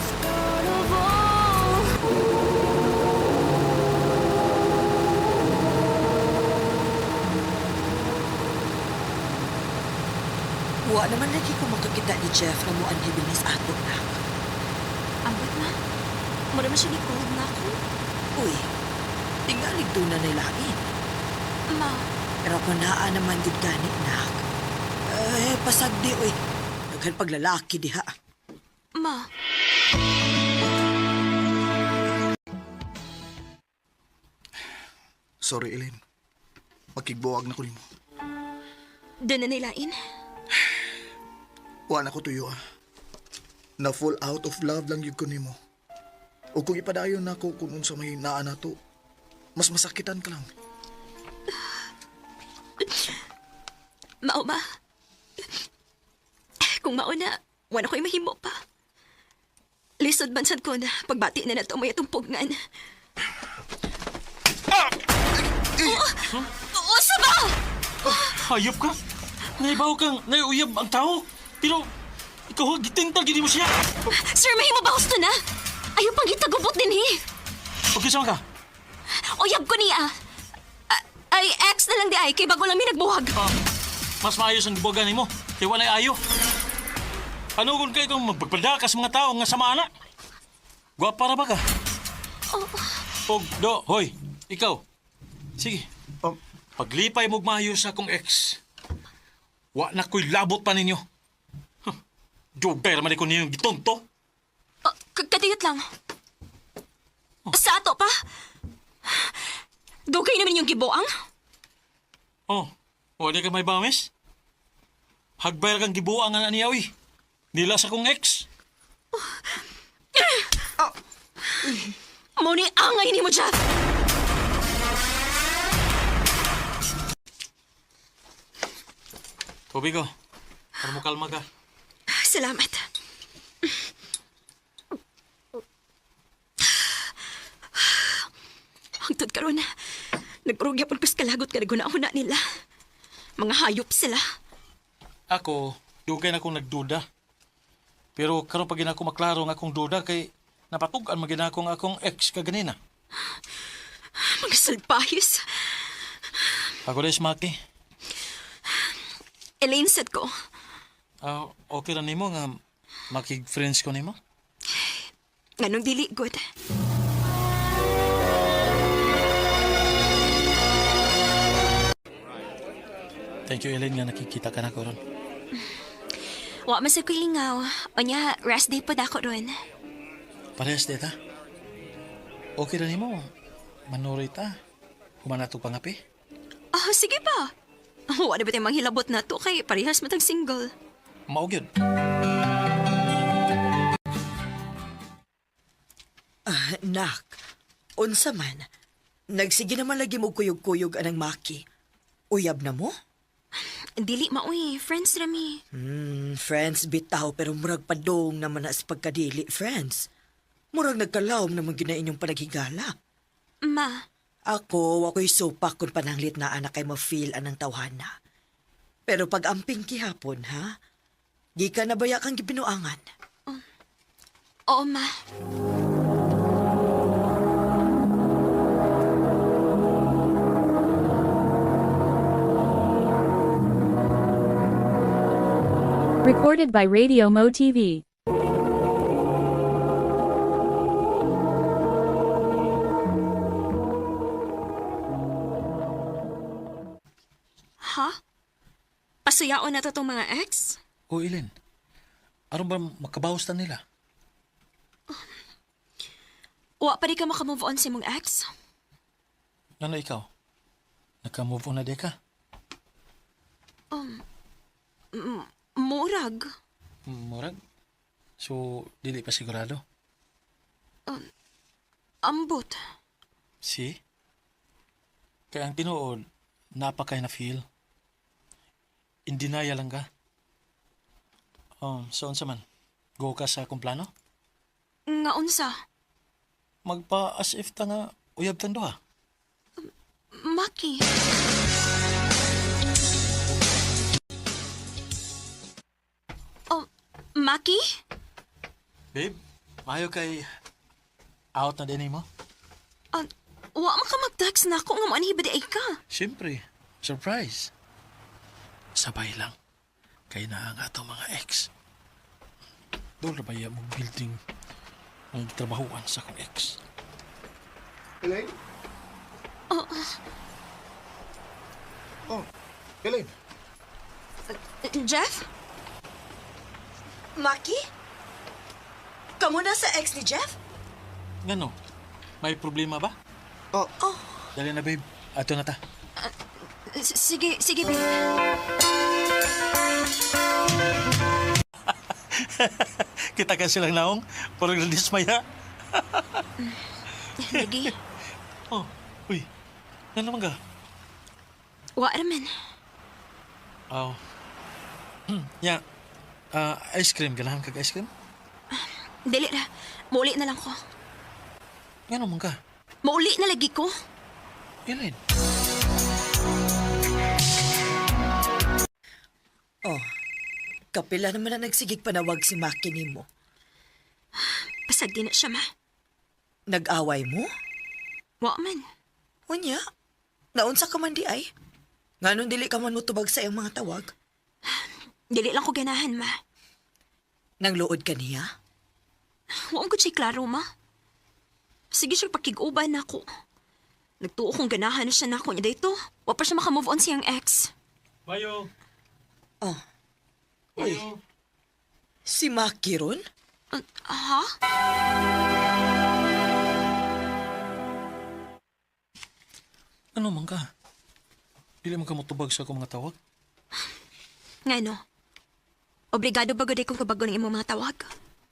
Wa naman lagi ko makakita ni Jeff na mo anhibinis ato na. Ambot na. Mura man siya ni cold na ako. Uy, tingalig doon na lain. Ma, Pero kung naa naman gud gani nak. Eh, pasagdi uy. Daghan paglalaki diha. ma. Sorry, Elaine. Makigbuwag na ko nimo. Doon na nilain. Wa na ko tuyo ah. Na full out of love lang yun ko nimo. O kung ipadayon na ko kung unsa may naa na to, mas masakitan ka lang. Mao ba? Kung mao na, wala ko'y mahimo pa. Lisod man sad ko na pagbati na nato may atong pugngan. Oh, usa ba? Hayop ka? Naibaw kang naiuyab ang tao. Pero ikaw ha, gitintal gini mo siya. Sir, mahimo ba husto na? Ayaw pang gitagubot din he. Okay, sama ka? Uyab ko niya. Ah, ay, ex na lang di ay, kay bago lang mi nagbuhag. Ah, mas maayos ang gibuhagan nimo. Kay walay ayo. Ano kung kay kung magpagpadaka sa mga tao nga sama ana? Gwapa ra ba ka? Oh. Og do, hoy, ikaw. Sige. Um, Paglipay mo maayo sa akong ex. Wa na ko'y labot pa ninyo. Huh. Dugay ra man ko ninyong gitonto. Oh, kadiyot lang. Sa ato pa? Dugay naman yung gibuang? Oh, wala ka may bamis? Hagbay ra kang gibuang nga niya, uy. Nila sa akong ex. Mo ni angay ni mo, Jeff! Tubig ko. Para mo kalma ka. Salamat. Hangtod karon, nag-urog yapon ko's kalagot ka naguna-una nila. Mga hayop sila. Ako, dugay na akong nagduda. Pero karon pag ako maklaro nga akong duda kay napatug-an man gina akong akong ex kaganina. Mga salpahis. Ako des Maki. Elaine said ko, Ah, okay ra nimo nga makig-friends ko nimo? nganong dili good. Thank you Elaine nga nakikita ka na ko ron. Wa man sa ko'y lingaw. Onya, rest day pod ako ron. Parehas dita. Okay ra nimo. Manuroy ta. Human ato pangapi. Oh, sige pa. Wa na ba tayong manghilabot na to kay parehas matag single. Mao gyud. Ah, nak, unsa man. Nagsige naman lagi mo kuyog-kuyog anang maki. Uyab na mo? Dili maoy, friends rami. Friends bitaw pero murag padong naman na sa pagkadili, friends. Murag nagkalawom naman gina inyong panaghigala. Ma, Ako, wako'y sopak kung pananglit na anak kay ma-feel anang tawhana. Pero pag amping kihapon, ha? Di ka na baya kang gibinuangan. oo ma. Recorded by Radio Mo TV. Ha? Pasuyaon na to tong mga ex? O Elaine. Aron ba makabawas ta nila? Wa pa di ka makamove on sa imong ex? Ngano ikaw? Naka-move on na di ka? Murag. Murag. So, dili pa sigurado. Ambot. See? Kaya ang tinuod, napakay na feel. In denial lang ka. So unsa man? Go ka sa akong plano? Nga unsa? Magpa as if ta nga uyab tang duha. Maki. Oh, Maki? Babe, maayo kay out na din mo. Ah, wa man ka mag-text na ako nga moanhi ba di ay ka? Siyempre, surprise. Sabay lang. Kay na ang atong mga ex. Doon na ba iya mong building ang trabahuan sa akong ex? Elaine? Oh, Elaine. Jeff? Maki? Kamu na sa ex ni Jeff? Ngano? May problema ba? Oh, Dali na babe, ato na ta. Sige, sige, babe. Kita ka silang naong, parang nadismaya. Lagi. Oh, uy, nga naman ka? Wa raman. Oh. Ya, ah, ice cream, ganahan kag ice cream? Dili ra. Mauli na lang ko. Nga naman ka? Mauli na lagi ko. Elaine. Oh, kapila naman na nagsigig panawag si Maki nimo. Pasag din na siya, ma. Nag-away mo? Wa man. Unya, naunsa ka man di ay? Nganong dili ka man motubag sa iyang mga tawag? Dili lang ko ganahan, ma. Nang luod ka niya? Wa ko siya klaro, ma. Sige siya pakig-uban nako. Nagtuo kong ganahan na siya nako niya dito. Wa pa siya makamove on siyang ex. Mayo. Oh. Uy. Si Maki ron? Ha? Ano man ka? Dili man ka motubag sa akong mga tawag? Ngano? Obligado ba gud kong tubagon ang imong mga tawag?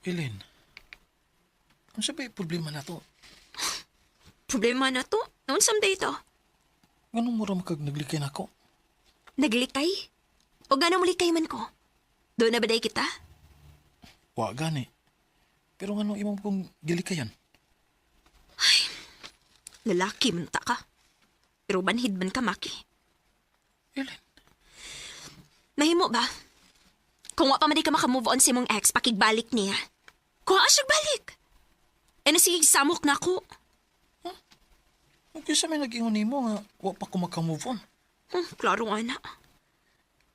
Ellen, ano sa ba'y problema na to? Problema na to. Naunsam dito? Ganun mura makag naglikay na ako? Naglikay? O gano'ng mulikay man ko? Doon na ba day kita? Wa gani. Pero ngano imong kong gilikayan? Lalaki man ta ka. Pero banhid man ka, Maki. Ellen, Nahimo ba? Kung wa pa man di ka makamove on sa imong ex, pakigbalik niya. Kuha siya balik. E na sige, samok na ako. kung sa may nag-ingon nimo nga wa pa ko makamove on. Klaro nga na.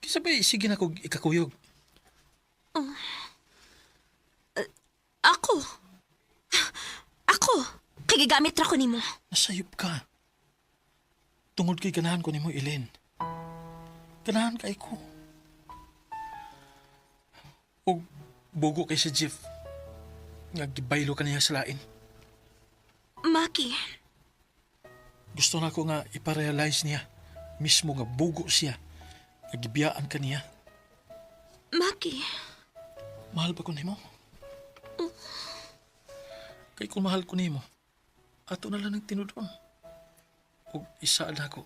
Kisa ba'y sige na kog ikakuyog? Ako. Ako. Kay gigamit ra ko nimo. Nasayop ka. Tungod kay ganahan ko nimo, Ellen. Ganahan kay ko. Og bugo kay si Jeff. Nga gibaylo ka niya sa lain. Maki, Gusto na ko nga iparealize niya. Mismo nga bugo siya. Nga gibiyaan ka niya. Maki. Mahal ba ko nimo? Kay kung mahal ko nimo, ato na lang ng tinudon. Og isa na ko.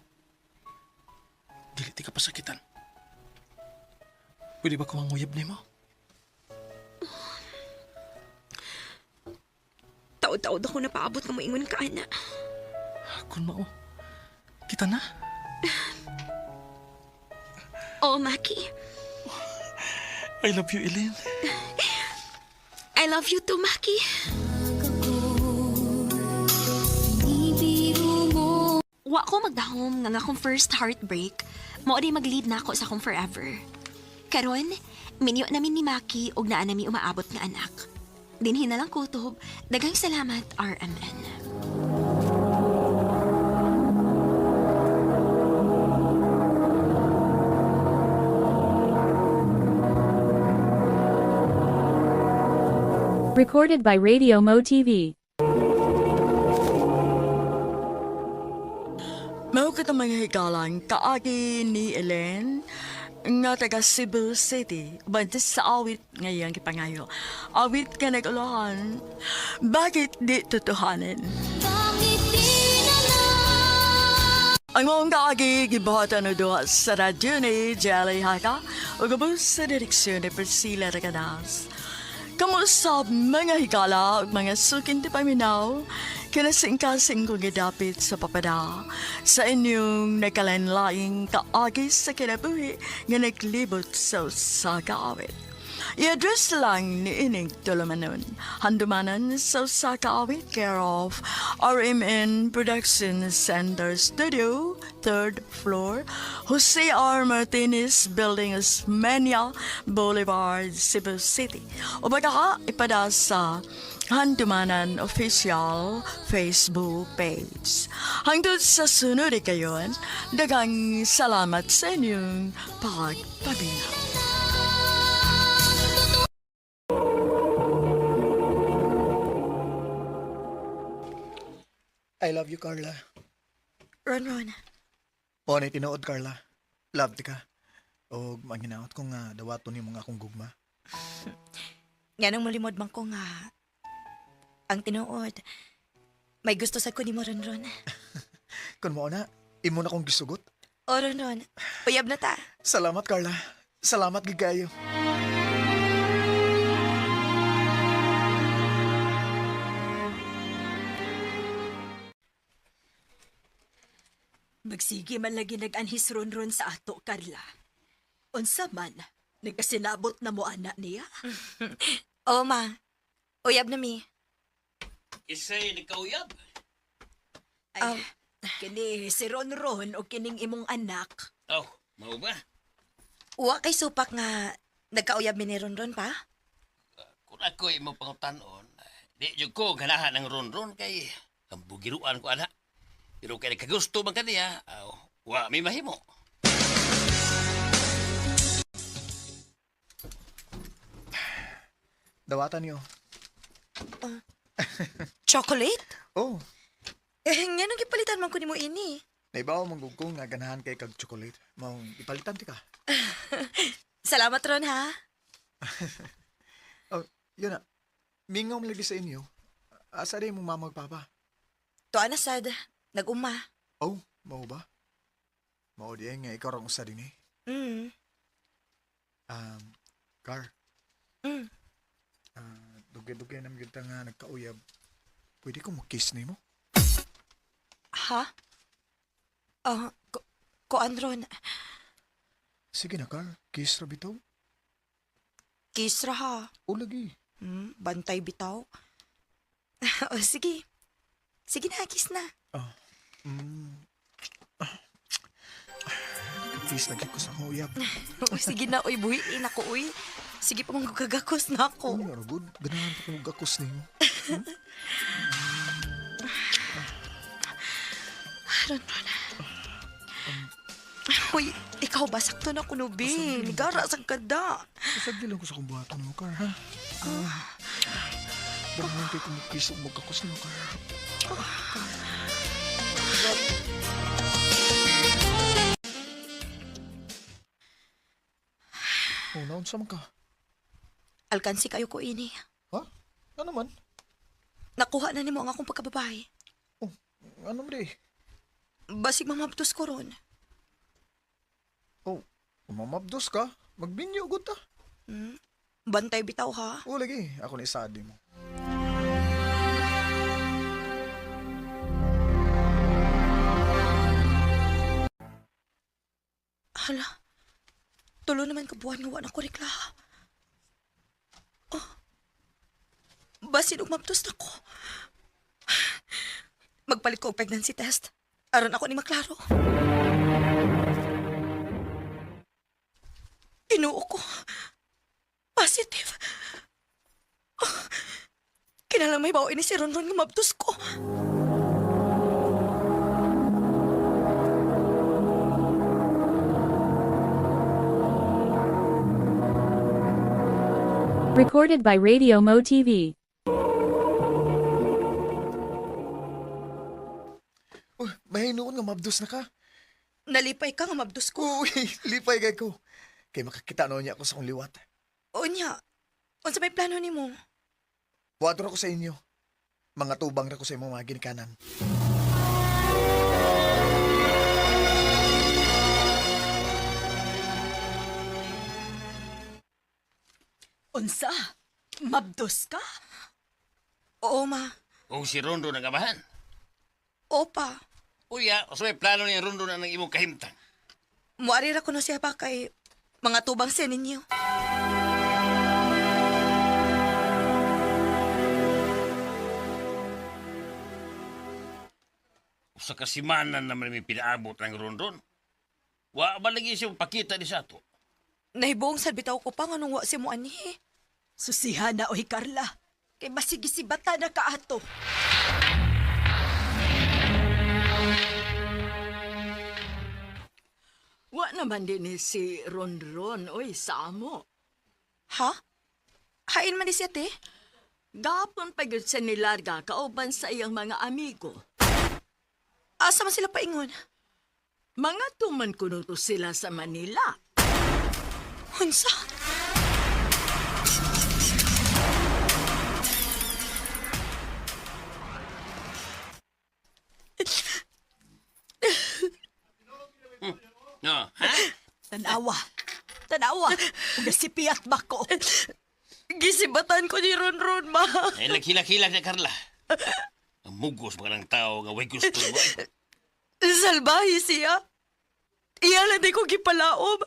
Dili ti ka pasakitan. Pwede ba ko manguyab nimo? Taod-taod ako napaabot nga moingon ka, ana. Kung mao, kita na. Oo, Maki. I love you, Elaine. I love you too, Maki. Wa ko magdahom nga nga akong first heartbreak, mao di mag-lead na ako sa akong forever. Karon, minyo namin ni Maki og naa nami umaabot nga anak. Dinhi na lang kutob, daghang salamat RMN. Recorded by Radio Mo TV. Mao kita mga higalan kaagi ni Ellen nga taga Cebu City. Bante sa awit ngayang gipangayo. Awit ka nag-ulahan. Bakit di tutuhanin? Ang mong kaagi gibuhatan o duha sa radyo ni Jelly Haka o gabos sa direksyon ni Priscilla Reganas. Kamusta mga higala ug mga sukin ti paminaw, kinasingkasing kong gidapit sa papada sa inyong nagkalain-laing kaagi sa kinabuhi nga naglibot sa usa ka awit. I-address lang ni Ining Tulumanon. Handumanan sa usa ka awit, care of RMN Production Center Studio, third floor, Jose R. Martinez Building, Osmeña Boulevard, Cebu City. O baka ipada sa Handumanan Official Facebook page. Hangtod sa sunod kayon, daghang salamat sa inyong pagpabila. I love you, Carla. Ron Ron, O, na tinuod, Carla. Love ti ka. O, manghinaot ko nga dawaton nimo nga akong gugma. nganong mulimod man ko nga ang tinuod. May gusto sa ko nimo Ron Ron. Kun mao na, imo na kong gisugot. O Ron Ron, uyab na ta. Salamat, Carla. Salamat gid kaayo. Magsige man lagi nag-anhis ron-ron sa ato, Carla. Unsa man, nagkasinabot na mo ana niya. O ma, uyab na mi. Isay nagkauyab. Ay, kini si Ronron o kining imong anak. Oh, mao ba? Wa kay supak nga nagkauyab mi ni Ronron pa? Kung ako imong pangutanon, di jud ko ganahan ang ronron kay ang bugiruan ko ana. Pero kay nagkagusto man kaniya, aw, wa may mahimo. Dawatan niyo. Chocolate? Oh, Eh, nga nung gipalitan man ko nimo ini. naibaw man gud ko nga ganahan kay kag chocolate. Maong ipalitan ti ka. Salamat Ron ha. Oh, yun na. Mingaw man lagi sa inyo. Asa di mong mama ug papa? Tuwa na sad, nag-uma. Oh, mao ba? Mao di nga ikaw rang usa din eh. Car. Ah, dugay-dugay na gyud ta nga nagkauyab. Pwede ko mo kiss nimo? Ha? Ah, kuan Ron, Sige na, Car. Kiss ra bitaw. kiss ra ha. O lagi. Bantay bitaw. O sige. Sige na, kiss na. Kiss na gyud ko sa akong uyab. O, sige na, uy, buhiin ako, uy. Sige pa, manggagakos na ako. Ano ra gud? Ganahan pa ko gakos nimo. Ron, Ron. Uy, ikaw ba? Sakto na kuno, be. Nigara sa kada. Usag lang ko sa akong buhaton nimo, Car, ha? Ah. Ganahan kay ko mo kiss ug magkakos nimo, Car. Oh, naunsa man ka? Alkansi kayo ko ini. Ha? Ano man? Nakuha na nimo ang akong pagkababae. Oh, ano man di? Basig mamabtos ko ron. Oh, umamabdos ka? Magbinyo gud ta. Bantay bitaw ha. O lagi, ako na isaad mo. Hala. Tulo naman ka buwan nga wa na ko reklaha. Oh. Basin og mabtos na ko. Magpalit ko og pregnancy test. Aron ako ni maklaro. Tinuo ko. Positive. Oh. Kinahanglan may bawo ini si Ronron nga mabtos ko. Recorded by Radio Mo TV. Oh, mahinuon nga mabdos na ka. Nalipay ka nga mabdos ko. Uy, lipay kay ko. Kay makakita noon niya ako sa akong liwat. Unya, unsa may plano nimo? Buhaton ako sa inyo. Mga tubang ra ko sa imong mga ginikanan. Unsa? Mabdos ka? Oo, ma. O si Rondo ang amahan. Opa. Uya, usa may plano ni Rondo na ng imong kahimtang. Muari ra kuno siya pa kay mga tubang siya ninyo. Usa ka simana naman may pinaabot ng Rondon. Wa ba lagi siya pakita ni sa ato? Nahibuong sad bitaw ko pa nganong wa si mo ani. Susiha na, oy Carla. Kay masigi si bata na kaato. Wa naman din ni si Ronron, oy, sa amo. Ha? Hain man di siya te. Gapon pa gyud siya nilarga kauban sa iyang mga amigo. Asa man sila paingon? Mga tuman kuno to sila sa Manila. Unsa? No, ha? Tanawa. Tanawa. Ug nasipiyat ba ko? Gisibatan ko ni Ronron ma. Ay, naghilak-hilak na Carla. Ang mugos mga ng tao nga way gusto mo. eh. Salbahe siya. Iya lang di ko gipalaom.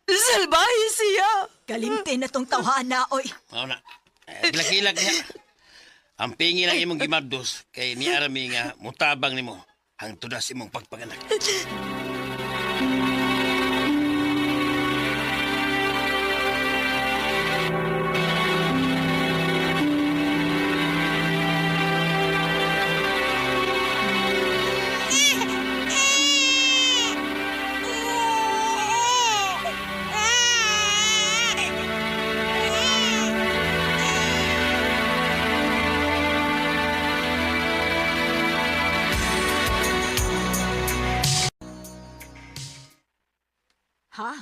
Salbahe siya. Kalimti na tong tawhana, oy. Mao na. Ay, Hilak-hilak niya. Ang pingi lang imong gimabdos kay ni Arami nga mutabang nimo ang tudas imong pagpanganak. Ha?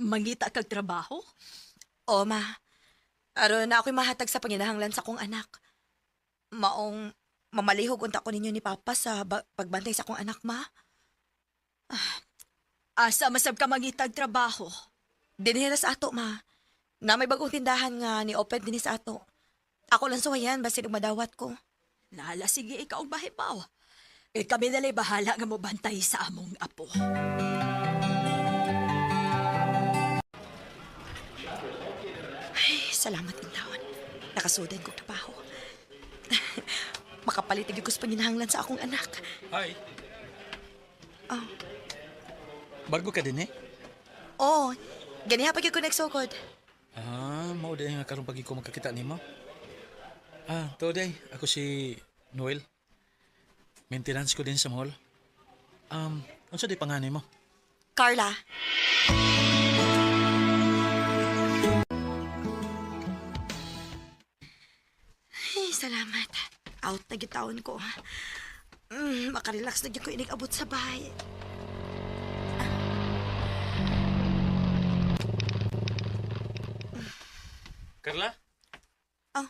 Mangita kag trabaho? O, ma. Aron na ako'y mahatag sa panginahanglan sa akong anak. Maong mamalihog unta ko ninyo ni Papa sa pagbantay sa akong anak, ma. Asa masab ka mangitag trabaho? Dinhira sa ato, ma. Na may bagong tindahan nga ni open dinhi sa ato. Ako lang suwayan basin og madawat ko. Nala, sige, ikaw ang bahibaw. Eh, kami nalay bahala nga mobantay sa among apo. Ay, salamat intawon. Nakasudan kong trabaho. Makapalit na gyud ko sa panginahanglan sa akong anak. Hi. Oh. Bargo ka din eh? Oh, ganiha pa gyud ko nagsugod. Ah, mao day nga karon pagi ko magkakita nimo. Ah, to day, ako si Noel. Maintenance ko din sa mall. Unsa day panganay mo? Carla. Ay, salamat. Out na gyud taon ko. Makarelax na gyud ko inig abot sa bahay. Carla? Oh.